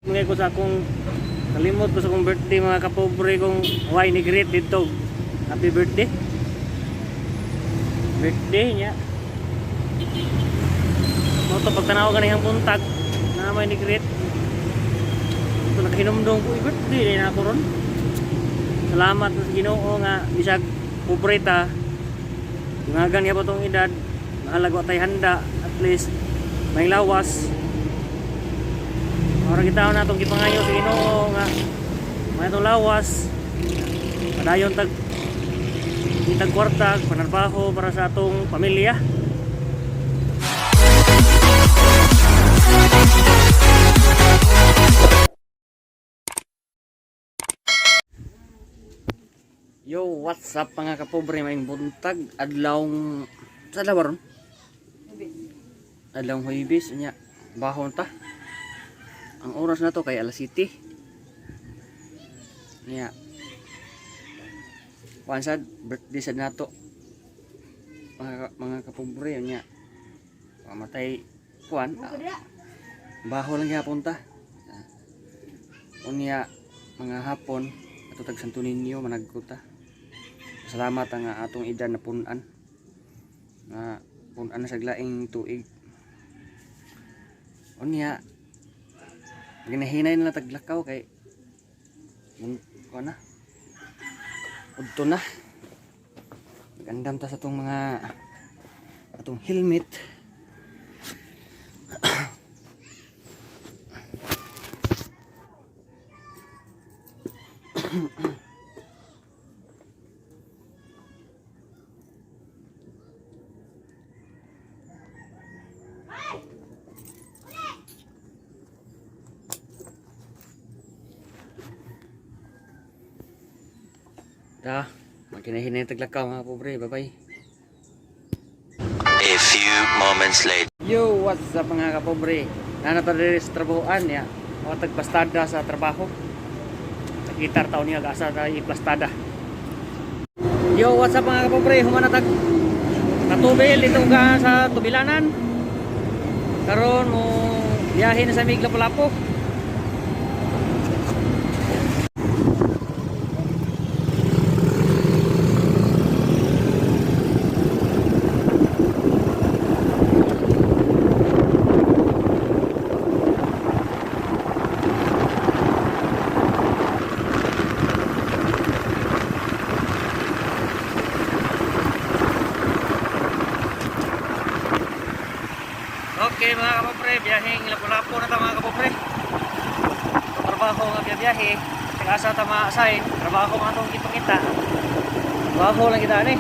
Ngayon ko sa akong kalimot ko sa akong birthday, mga kapobre, kung why ni greet dito. Happy birthday. Birthday niya. Mo to pagtanaw ganihang buntag na may ni greet. Ito nakahinumdong ko, birthday na ako ron. Salamat sa Ginoo nga bisag pobre ta. Tungagan niya pa tong edad, mahalag wa tay handa, at least may lawas. Ora kita na atong gipangayo sa Ginoo nga may itong lawas. Padayon tag itag kwarta, panarbaho para sa atong pamilya. Yo, what's up, mga kapobre? Maayong buntag, adlawng sa adlaw ron? Adlawng Huwebes, unya bahon ta. Ang oras na to kay alas 7. Niya. Kuan sad, birthday sad nato. Mga kapobre, unya. Pamatay kuan. Baho lang gyapon ta. Unya mga hapon ato tag Santo Niño managko ta. Salamat ang atong edad na punan. Nga punan na sa laing tuig. Unya ginahinay na lang taglakaw kay mun kuan na. Udto na. Nagandam ta sa atong mga atong helmet. Ta, magkinahinay taglakaw, mga pobre. Bye-bye. A few moments later. Yo, what's up, mga kapobre? Nana ta diri sa trabahoan niya. O tagpastada sa trabaho. Nagitar taon niya gasa ta iplastada. Yo, what's up, mga kapobre? Humana tag katubil dito ka sa tubilanan. Karon mo biyahe na sa mig Lapu-Lapu. Okay, mga kapobre, biyaheng Lapu-Lapu na ta, mga kapobre. Trabaho nga biyahe, tag-asa ta ma-assign, trabaho nga atong ipangita. Trabaho lang kita ani.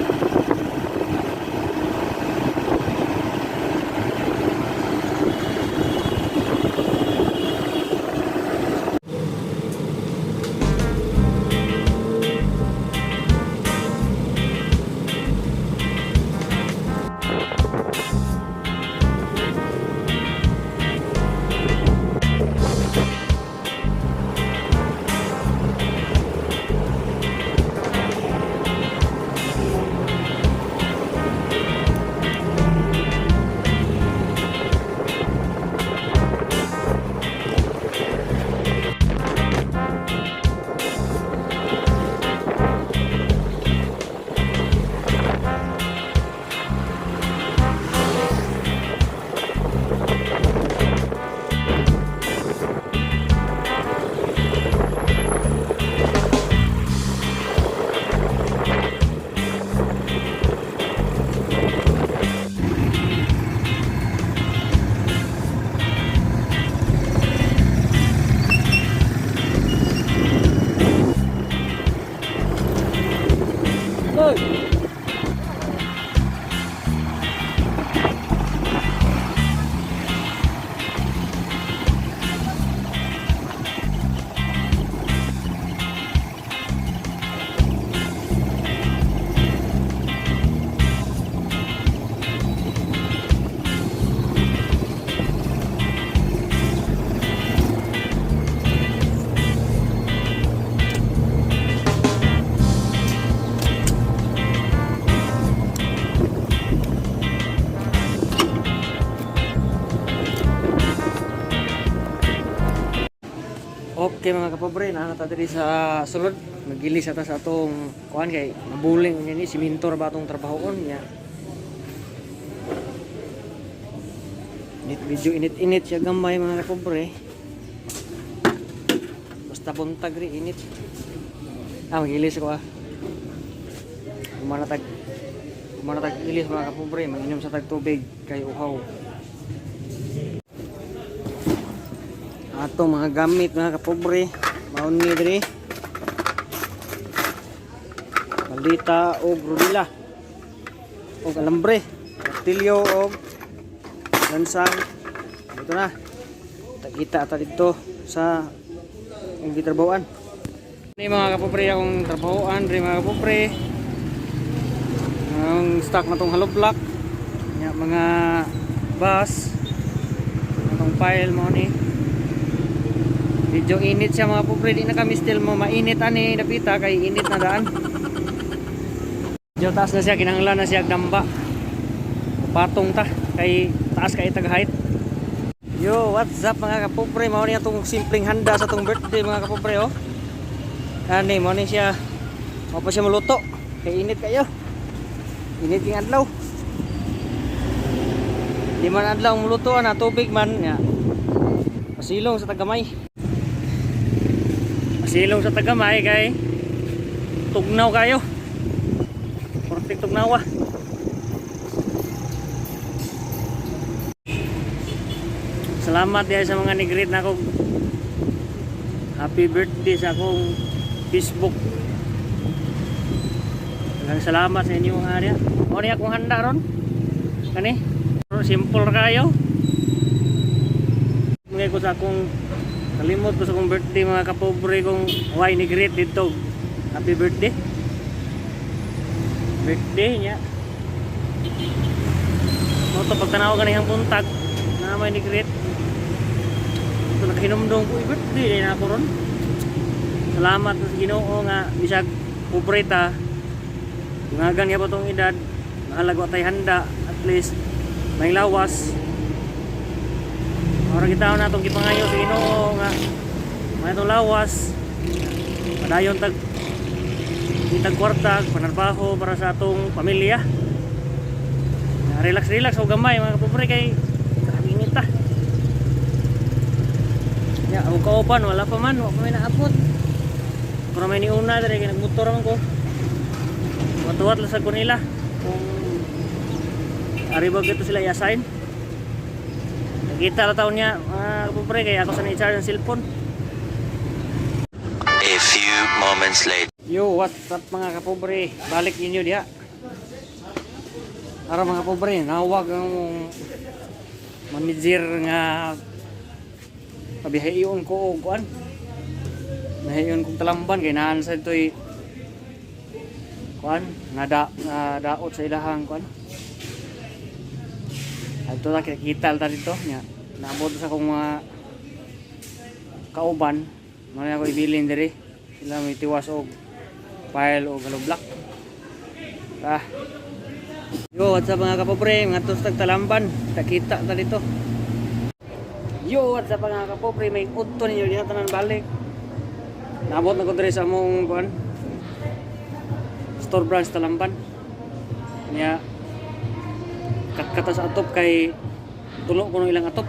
Okay mga kapobre, naa ta diri sa sulod. Magilis ata sa atong kuan kay mabuling unya ni siminto ra ba atong trabahoon niya. Init, medyo init-init siya gamay, mga kapobre. Basta buntag ri init. Ah, magilis ko ah. Human na tag ilis, mga kapobre, manginom sa tag tubig kay uhaw. Ato mga gamit, mga kapobre, maon ni diri. Balita og rudila. Og alambre, martilyo og lansang. Ito na. Tagita ata dito sa ang gitrabahoan. Ni mga kapobre, akong trabahoan diri, mga kapobre. Ang stock na tong hollow block. Nya mga bus. Atong file mo ni. Medyo init siya, mga pobre, di na kami still mo mainit ani dapita kay init na daan. Medyo taas na siya, kinahanglan na siya og damba. Patong ta kay taas kay tag height. Yo, what's up mga kapobre? Mao ni atong simpleng handa sa atong birthday, mga kapobre, oh. Ani mao ni siya. Mao pa siya maluto. Kay init kayo. Init king adlaw. Di man adlaw muluto ana, tubig man ya. Pasilong sa tagamay. Pasilong sa tagamay kay tugnaw kayo. Perfect tugnaw ah. Salamat diay sa mga ni-greet na akong happy birthday sa akong Facebook. Daghang salamat sa inyo mga area. Mao ni akong handa ron. Kani? Pero simple ra kayo. Mga ko sa akong kalimot ko sa akong birthday, mga kapobre, kung why ni greet dito. Happy birthday. Birthday niya. Mo to pagtanaw kanihang buntag na may ni greet. Ito nakahinumdong ko, i-birthday din ako ron. Salamat sa Ginoo nga bisag pobre ta. Tungagan nga po tong edad, mahalaga tay handa, at least may lawas. Ora kita na atong gipangayo sa Ginoo nga may itong lawas. Padayon tag kitag kwarta, panarbaho para sa atong pamilya. Relax relax og gamay, mga kapobre, kay grabe init ta. Ya, ang kauban wala pa man, wala pa may naabot. Pero may niuna diri kay nagmotor man ko. Matuwat lang sa nila kung ari ba gito sila i-assign. Nakita lang taon niya, mga kapobre, kay ako sa na-charge ang cellphone. A few moments later. Yo, what's up mga kapobre? Balik ninyo diha. Ara mga kapobre, nawag ang manager nga pabihayon ko og kuan. Nahiyon kong talamban kay naan sa ito'y kuan nga daot sa ilahang kuan. Adto ta kita ta dito nya. Naabot sa akong mga kauban, mao na ako ibilin diri. Sila may tiwas og file o hollow block. Ah. Yo, what's up mga kapobre? Mga tustag talamban. Kita ta dito. Yo, what's up mga kapobre? May udto ninyo diha tanan balik. Naabot na ko diri sa among kuan. Store branch Talamban. Nya katkata sa atop kay tulo ko ng ilang atop.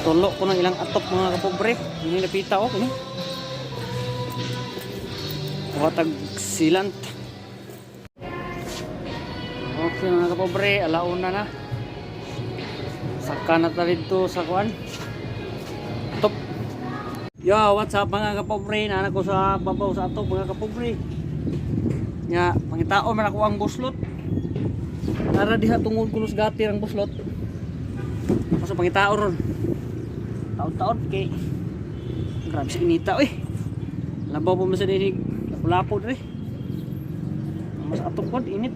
Tulo ko ng ilang atop, mga kapobre. Ini napita oh kini. Watag sealant. Okay mga kapobre, alauna na. Saka na ta dito sa kuan. Top. Yo, what's up mga kapobre? Nana ko sa babaw sa atop, mga kapobre. Nya, pangitao man ako ang buslot. Nara diha tungod kunos gatir ang buslot. Ako sa pangitao ron. Taon-taon kay grabe sa inita oy. Labaw pa man sa dinig. Lapo-lapo diri. Mas atop pod init.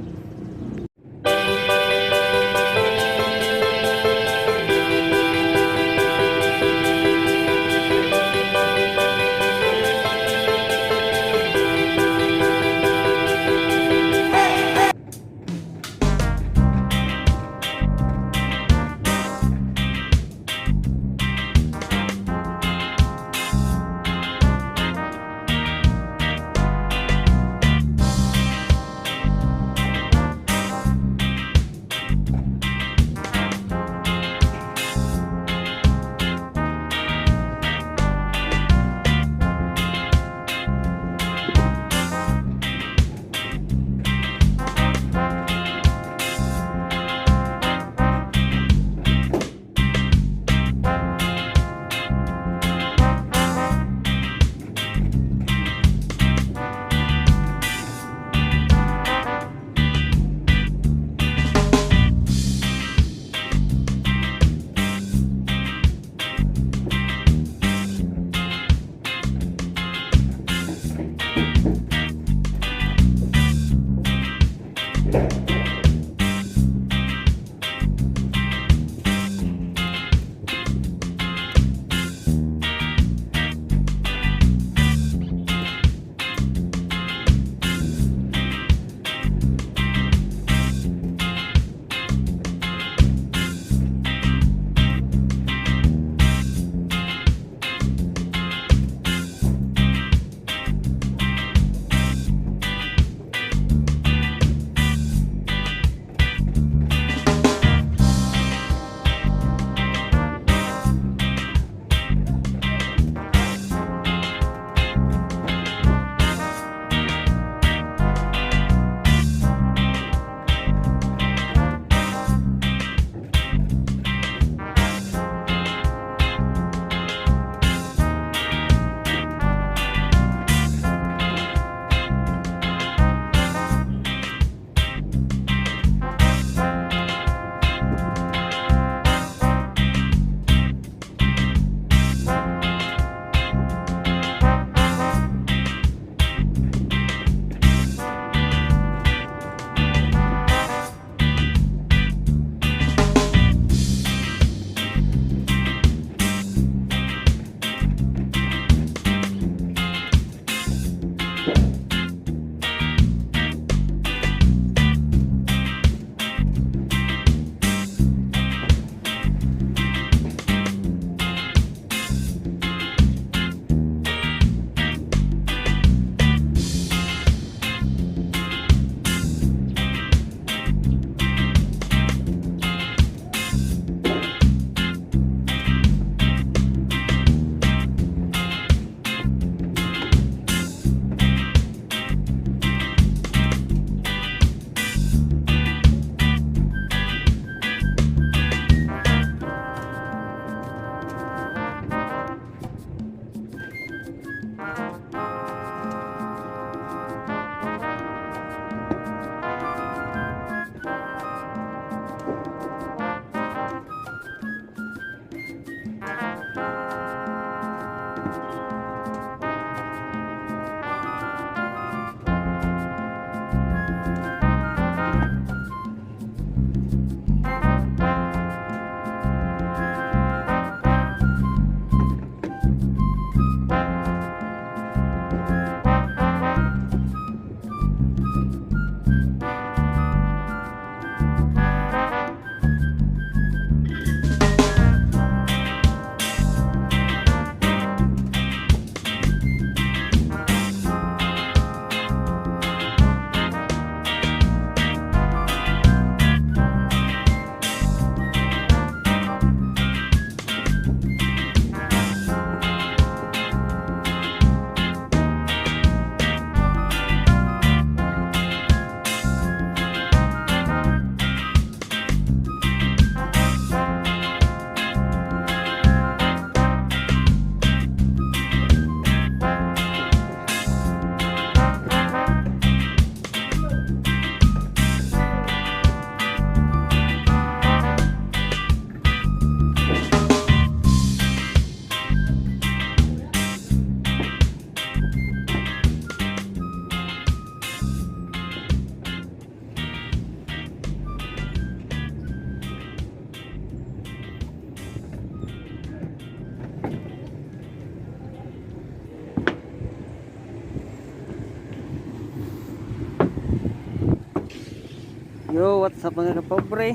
Yo, what's up, mga kapobre?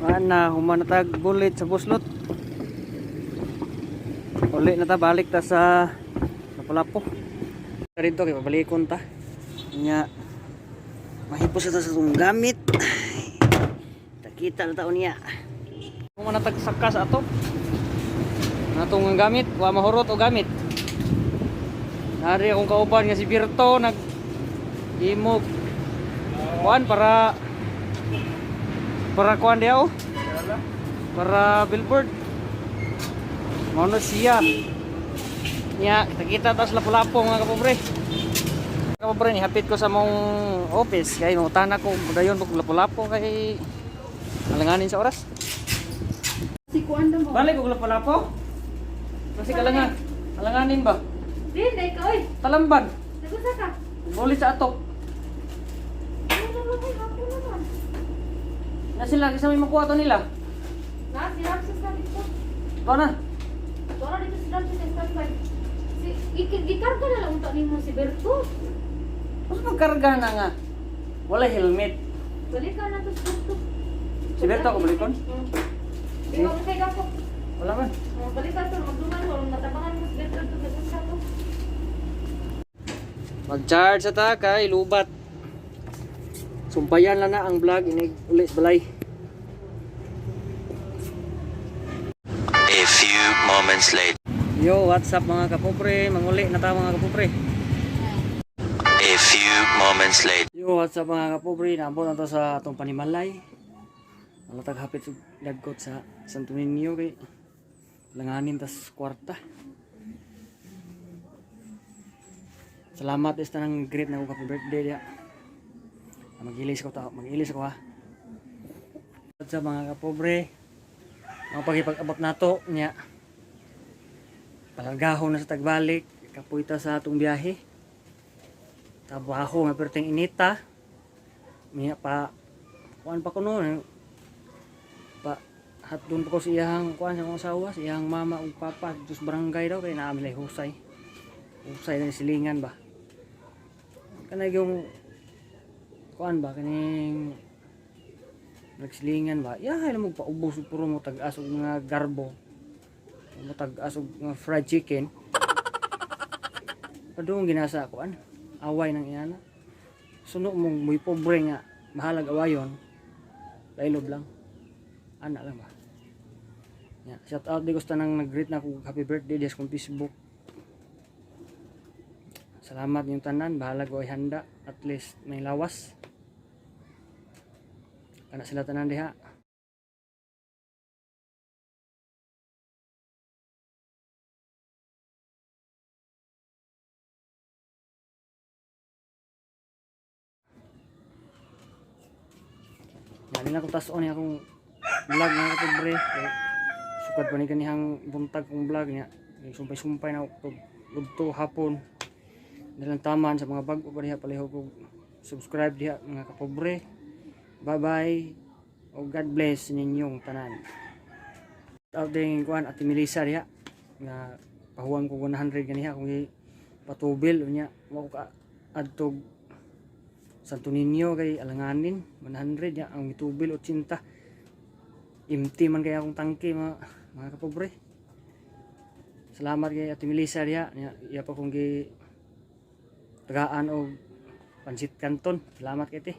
Ana, humanatag bulit sa buslot. Uli na ta, balik ta sa Lapu-Lapu. Rito kay pabalikon ta. Nya mahipos na ta sa itong gamit. Takita na taon niya. Humanatag saka sa ato. Natong ang gamit, wa mahurot o gamit. Nari akong kauban nga si Birto nag imog kuan para para kuan diaw para billboard mao na siya nya. Kita tas lapu-lapu, mga kapobre. Kapobre, ni hapit ko sa mong office kay mangutana ko dayon ko lapu-lapu kay alanganin sa oras. Si Kuan mo. Balik og lapu-lapu kasi kalangan alanganin ba. Di, dai ka oy. Talamban. Nagunsa ka? Bulit sa atok. Ano naman kay hapon naman. Na sila kasi may makuha to nila. Na si Ramses na dito. Ito na. Tora dito si Ramses sa standby. Si gikarga na lang unta nimo si Berto. Mas magkarga na nga wala helmet. Balikan na to si Berto. Si Berto ako balikon? Di ba kay dako? Wala man. Oh, balikan to magduman mo matabangan mo si Berto to nagunsa to. Mag-charge sa ta kay lubat. Sumpayan lang na ang vlog inig uli sa balay. A few moments later. Yo, what's up, mga kapupre? Manguli na ta, mga kapupre. A few moments later. Yo, what's up, mga kapupre? Naabot na to sa atong panimalay. Wala tag hapit sa dagkot sa Santo Niño kay langanin tas kwarta. Salamat is tanang great na ko happy birthday dia. Magilis ko ta, magilis ko ha. What's up, mga kapobre? Mga pagipag-abot nato niya. Palargahon na sa tagbalik, kapoy ta sa atong biyahe. Trabaho nga perting inita. Niya pa kuan pa kuno eh. Pa hatdon pa ko sa iyang kuan sa akong asawa, sa iyang mama ug papa dito sa barangay daw kay naa milay husay. Husay na silingan ba. Kanay yung kuan ba kaning nagsilingan ba ya hay mo paubos og puro mo tag-as og mga garbo mo tag-as og mga fried chicken padung ginasa kuan away ng inana suno mong muy pobre nga mahalag awayon lailob lang ana lang ba. Yeah, shout out di gusto nang nag-greet na ako happy birthday diya sa kong Facebook. Salamat yung tanan, bahalag ay handa, at least may lawas. Kana sila tanan diha. Yan na akong taas-on niya akong vlog, mga kapobre. Kay sukad pa ni ganihang buntag kong vlog niya. Kay sumpay-sumpay na ako udto hapon. Nilang taman sa mga bago pa diha palihog og subscribe diha, mga kapobre. Bye-bye. O God bless ninyong tanan. Out din kuan Ate Melissa diha nga pahuwam ko 100 ganiha kung patubil unya wa ko ka adtog Santo Niño kay alanganin 100 ya ang mitubil 80. Empty man kaya akong tangke, mga kapobre. Salamat kay Ate Melissa diha niya iya pa kong gi tagaan og pansit canton. Salamat kay te.